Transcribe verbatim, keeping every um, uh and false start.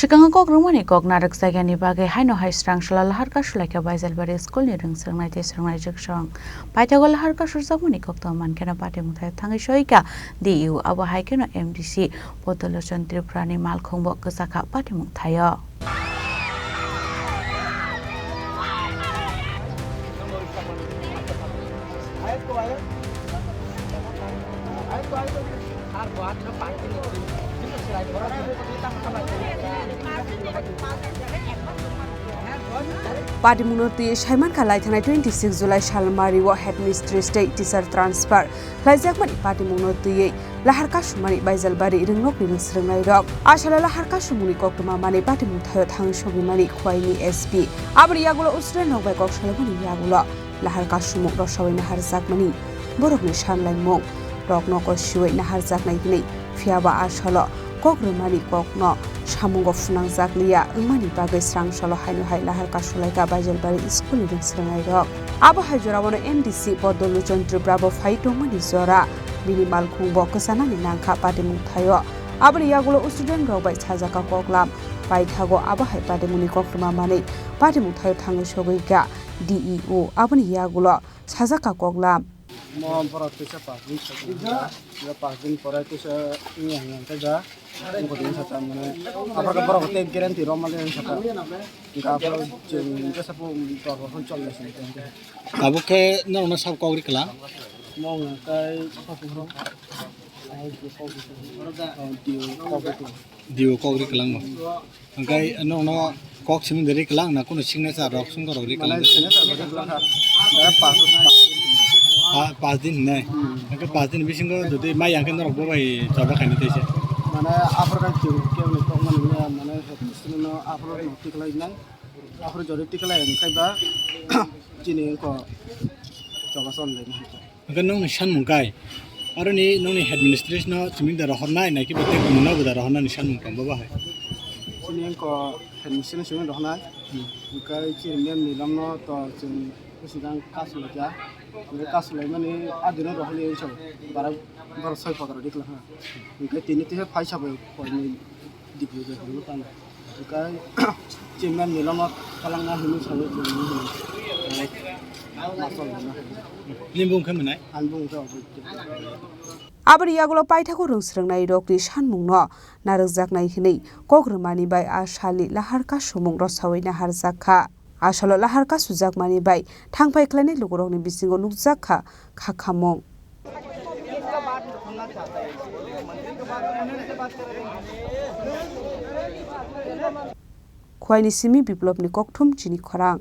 Swkango kok rwmani kok narwk jagyani bagwi haino hai srang salo lahar kasu laikha Baijalbari school ni rwng swrwngnai tei swrwngnai jwksong. Paithago lahar kasu jakmani koktwma mankhe no patimung thaio thangwi soika D E O, abo hai kheno M D C Podolochon Tripura ni malkhung bo kwchakha patimung thaio. Patimungno twiwi saimankha, laithangnai twenty six July salmario headmistress tei teacher transfer khlaijakmani patimungno twiwi lahar kasumani Baijalbari rwngnokni rwng swrwngnairok. Asalo lahar kasumungni koktwma manwi patimung thaio thangwi sogwimani Khwaini S P. Aboni yagulo student rok bai kok salaimani yagulo lahar kasumung rosawui naharjakmani borokni sanlaimung rokno kosiwui naharjaknai hwnwi, phiyaba asalo kok rwmani kokno samungo phunangjakliya wngmani bagwi srang salo haino hai lahar kasulaikha Baijalbari school ni rwng swrwngnairok. Abo hai joraono M D C Podolochon Tripura bo phai tongmani jora bini malkhung bo kwchanani nangkha patimung thaio. Aboni yagulo student rok bai sajaka koklam paithago, abo hai patimungni koktwma manwi patimung thaio thangwi sogwikha D E O. Aboni yagulo sajaka koklam. Mo borok teisa pass din sa, ya pass din pore teisa ini yang yang kerja. Ang ko din sa ta mane. Apa ke borok te guarantee rom male sa ta. Ka apa jeng ke sa pu tor ro hon chol ya sin. Abo ke no no sab kok ri kala. Mo ngai kai apa pu ro. Ai ko ko ko. Di ko ko. Diyo kok ri kwlangma. Hwnkhe nokno kok simi de ri kwlang na kunu signature rok songkha rok ri kwlang? Mane signature rok ri kwlang kha. Mane pass, pass. Pa-, pass din hinai. Hmm. Hwnkhe pass din bisingo jodi mai yang khe norok bo bai choba khaini teisa. Mane aphor khe chwng kebni kok mani maya mane headmistress no aphor no tikhlai nai. Aphor jodi tikhlai hwnkhe ba chini wngkha choba chol lai nai. Hwnkhe nokni sanmung kai, aroni nokni headmistress no chiming da rohornai, naikhe bo tei buino bo da rohornani sanmung tong bo bahai? Chini wngkha headmistress no chiming rohornai, hmm, hwnkhe chini ma'am ni lamno to chwng bwswk ang kasu laikha, hwnkhe kasu laimani adino rohorli wngsa bara, bara soi pokra rok dikla ha, hwnkhe tini tei phai sabai phoini. Dipli bai hwnwi tamo. Hwnkhe chairman ni lama kwlangna hwnwi sawi chwng hwnwi hwnwi. Masol hwnwi hwnwi. Nini bung khe mwnai? Ani bung khe obo. Aboni yagulo paithago rwng swrwngnairokni sanmungno narwkjaknai hwnwi kok rwmani bai a salni lahar kasumung rwsawi naharjak kha. Asalo lahar kasujakmani bai thangphai khlainai lukurokni bisingo nukjak kha khakhamung. Khwaini simi Biplopni kokthum chini khorang.